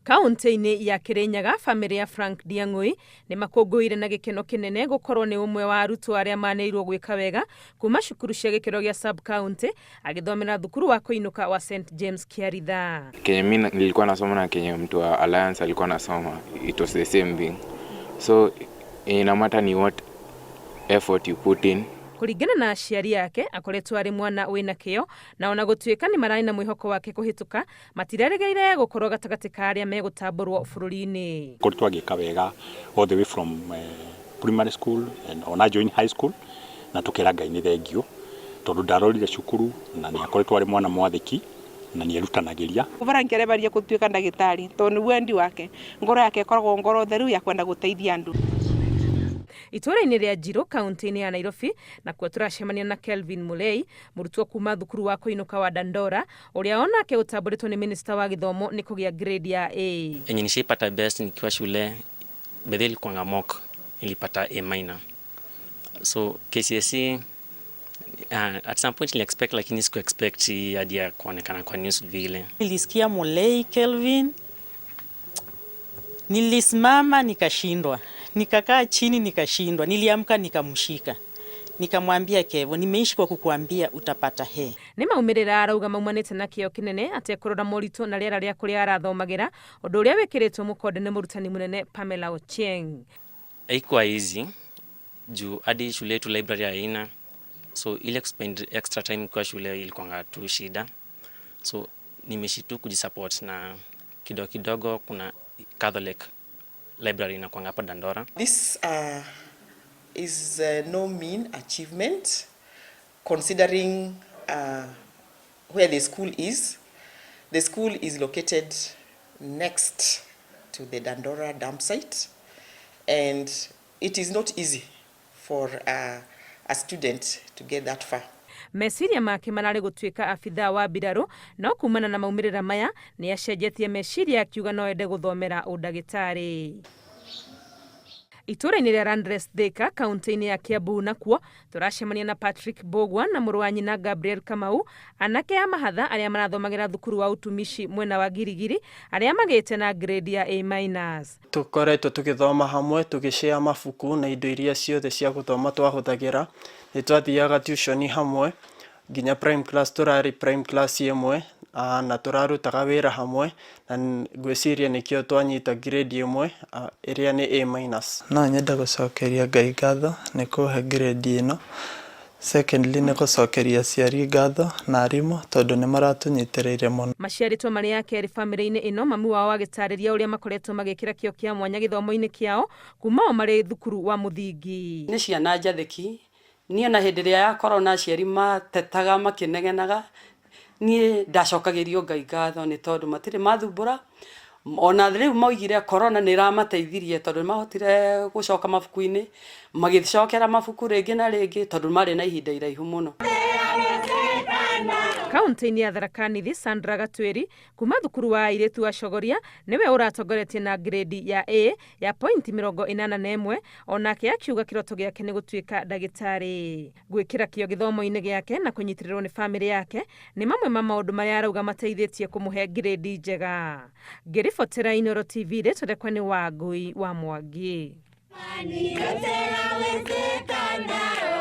Kaunti-inĩ ya Kirinyaga, bamĩrĩ ya Frank Ndiang'ui nĩ makũngũĩire na gĩkeno kĩnene gũkorwo nĩ ũmwe wa arutwo arĩa manĩrĩirwo gwĩka wega kuma cukuru cia gĩkĩro gĩa sub county agĩthomera thukuru wa kũinũka wa St James Kĩaritha. Kenye mi nilikuwa nasoma na kenye mtu wa Alliance alikuwa nasoma, it was the same thing. So ina matter ni what effort you put in. Kũringana na aciari ake, akoretwo arĩ mwana wĩna kĩyo, na ona gũtuĩka nĩ mararĩ na mwĩhoko wake kũhĩtũka, matirerĩgĩrĩire gũkorwo gatagatĩ ka arĩa megũtambũrwo bũrũri-inĩ. Koretwo agĩka wega all the way from primary school and ona join high school, na tukera Ngai nĩ thengio tondu ndarorire cukuru na nĩ akoretwo arĩ mwana mwathĩki na nĩ erutanagĩria. Frank arebaria gũtuĩka ndagĩtarĩ tondũ nĩguo wendi wake, ngoro yake ĩkoragwo ngoro theru ya kwenda gũteithia andũ. Itũũra-inĩ rĩa Njirũ, kaunti-inĩ ya Nairobi, nakuo tũracemania na Kelvin Mulei, mũrutwo kuma thukuru wa kũinũka wa Dandora, ũrĩa onake ũtambũrĩtwo nĩ minista wa gĩthomo nĩ kũgĩa grade ya A. Yenye nishaipata best nikiwa shule bedhe ilikuwanga mock, nilipata A minor. So KCSE, at some point nili expect, lakini siku expect hadi ya kuonekana kwa news vile. Nilisikia Mulei Kelvin, nilisimama nikashindwa, nikakaa chini nikashindwa, niliamka nikamshika, nikamwambia, "Kevo, nimeishi kwa kukuambia utapata he." Nĩ maumĩrĩra arauga maumanĩte na kĩo kĩnene atekũrora moritũ na rĩera rĩa kũrĩa arathomagĩra, ũndũ ũrĩa wĩkĩrĩtwo mũkonde nĩ mũrutani mũnene Pamela Ochieng. Haikuwa easy juu hadi shule yetu library haina, so ile kuspend extra time kwa shule ilikuwanga tu shida. So nimeishi tu kujisupport na kidogo kidogo. Kuna Catholic library inakuanga hapa Dandora. This is no mean achievement considering where the school is. The school is located next to the Dandora dump site, and it is not easy for a student to get that far. Meciria make mararĩ gũtuĩka abithaa wa mbirarũ, no kumana na maumĩrĩra maya nĩ acenjetie meciria, akiuga no ende gũthomera ũndagĩtarĩ. Itũũra-inĩ rĩa Landres Thika, kaunti-inĩ ya Kiambu, nakuo tũracemania na Patrick Mbũgua na mũrũ wa nyina Gabriel Kamau, anake a mahatha arĩa marathomagĩra thukuru wa utumishi mwena wa Girigiri, arĩa magĩte na grade ya A minus. Tũkoretwo tũgĩthoma hamwe, tũgĩshare mabuku na indo iria ciothe cia gũthoma twahũthagĩra. Nĩ twathiaga tuition hamwe nginya prime class, tũrarĩ prime class ĩmwe na tũrarutaga wĩra hamwe, na ngwĩciria nĩkĩo twanyita grade ĩmwe ĩrĩa nĩ A minus. No nyende gũcokeria Ngai ngatho nĩ kũhe grade ĩno. Secondly, nĩ gũcokeria aciari ngatho na arimũ tondũ nĩ maratũnyitĩrĩire mũno. Maciarĩtwo marĩ a kerĩ bamĩrĩ-inĩ ĩno, mami wao agĩtarĩria ũrĩa makoretwo magĩkĩra kĩo kĩa mwanya gĩthomo-inĩ kĩao kuma o marĩ thukuru wa mũthingi. Nĩ ciana njathĩki. Niĩ ona hĩndĩ ĩrĩa ya corona aciari matetaga makĩnegenaga, niĩ ndacokagĩrio Ngai ngatho nĩ tondũ matirĩ mathumbũra. Ona rĩu maugire corona nĩ ĩramateithirie tondũ nĩ mahotire gũcoka mabuku-inĩ, magĩcokera mabuku rĩngĩ na rĩngĩ tondũ marĩ na ihinda iraihu mũno. Kaunti-inĩ ya Tharaka Nithi, Sandra Gatwĩri kuma thukuru wa airĩtu wa Cogoria nĩwe ũratongoretie na grade ya A ya pointi 81, onake akiuga kĩroto gĩake nĩ gũtuĩka ndagĩtarĩ. Gwĩkĩra kĩo gĩthomo-inĩ gĩake na kũnyitĩrĩrwo nĩ bamĩrĩ yake nĩ mamwe ma maũndũ marĩa arauga mateithĩtie kũmũhe grade njega. Ngĩribotera Inooro TV, rĩtwa rĩakwa nĩ Wangui wa Mwangi. Yote yawezekana.